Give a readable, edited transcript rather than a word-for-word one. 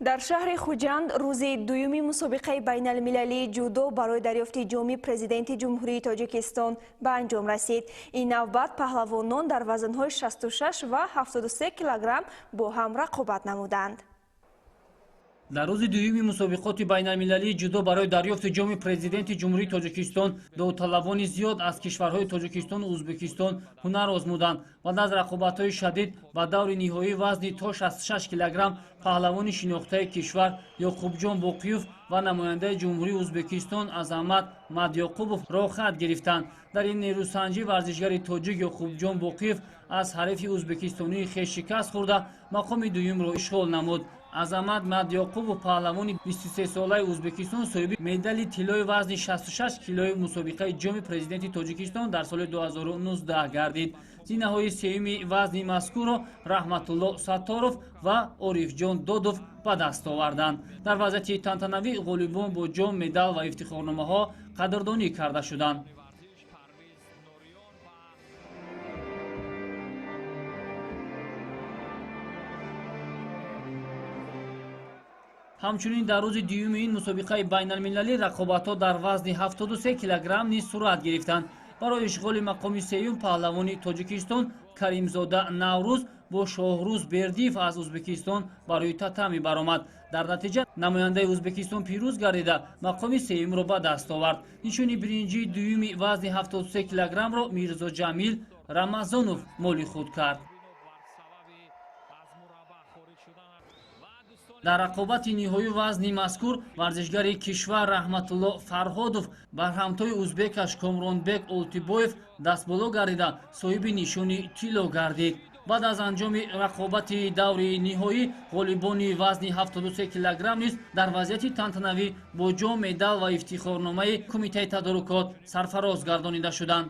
Дар шаҳри Хуҷанд рӯзи дуюми мусобиқаи байналмилалии ҷудо барои дарёфти ҷоми Президенти Ҷумҳурии Тоҷикистон ба анҷом расид. Ин навбат паҳлавонон дар вазнҳои 66 ва 73 килограмм бо ҳам рақобат намуданд. Дар рӯзи дуюми мусобиқоти байналмилалии ҷудо барои дарёфти ҷоми Президенти Ҷумҳурии Тоҷикистон довталабони зиёд аз кишварҳои Тоҷикистону Ӯзбекистон ҳунар озмуданд. Баъд аз рақобатҳои шадид ба даври ниҳоии вазни то 66 килограмм паҳлавони шинохтаи кишвар Ёқубҷон Боқиёв ва намояндаи Ҷумҳурии Ӯзбекистон Азамат Мадёқубов роҳхат гирифтанд. Дар ин нерӯсанҷӣ варзишгари тоҷик Ёқубҷон Боқиёв аз ҳарифи ӯзбекистонии хеш шикаст хӯрда, мақоми дуюмро ишғол намуд. Азамат Мадёқубов, паҳлавони 23-солаи Ӯзбекистон, соҳиби медали тиллои вазни 66 килои мусобиқаи ҷоми Президенти Тоҷикистон дар соли 2019 гардид. Зинаҳои сеюми вазни мазкурро Раҳматулло Сатторов ва Орифҷон Додов ба даст оварданд. Дар вазъияти тантанавӣ ғолибон бо ҷом, медал ва ифтихорномаҳо қадрдонӣ карда шуданд. Ҳамчунин дар рӯзи дуюми ин мусобиқаи байналмилалӣ рақобатҳо дар вазни 73 килограмм низ сурат гирифтанд. Барои ишғоли мақоми сеюм паҳлавони Тоҷикистон Каримзода Наврӯз бо Шоҳрӯз Бердиев аз Ӯзбекистон барои татами баромад. Дар натиҷа намояндаи Ӯзбекистон пирӯз гардида, мақоми сеюмро ба даст овард. Нишони биринҷии дуюми вазни 73 килограммро Мирзоҷамил Рамазонов моли худ кард. Дар рақобати ниҳоии вазни мазкур варзишгари кишвар Раҳматулло Фарҳодов бар ҳамтои узбекаш Комронбек Олтибоев дастболо гардида, соҳиби нишони тилло гардид. Баъд аз анҷоми рақобати даври ниҳоӣ ғолибони вазни 73 килограмм низ дар вазъияти тантанавӣ бо ҷом, медал ва ифтихорномаи Кумитаи тадорукот сарфароз гардонида шуданд.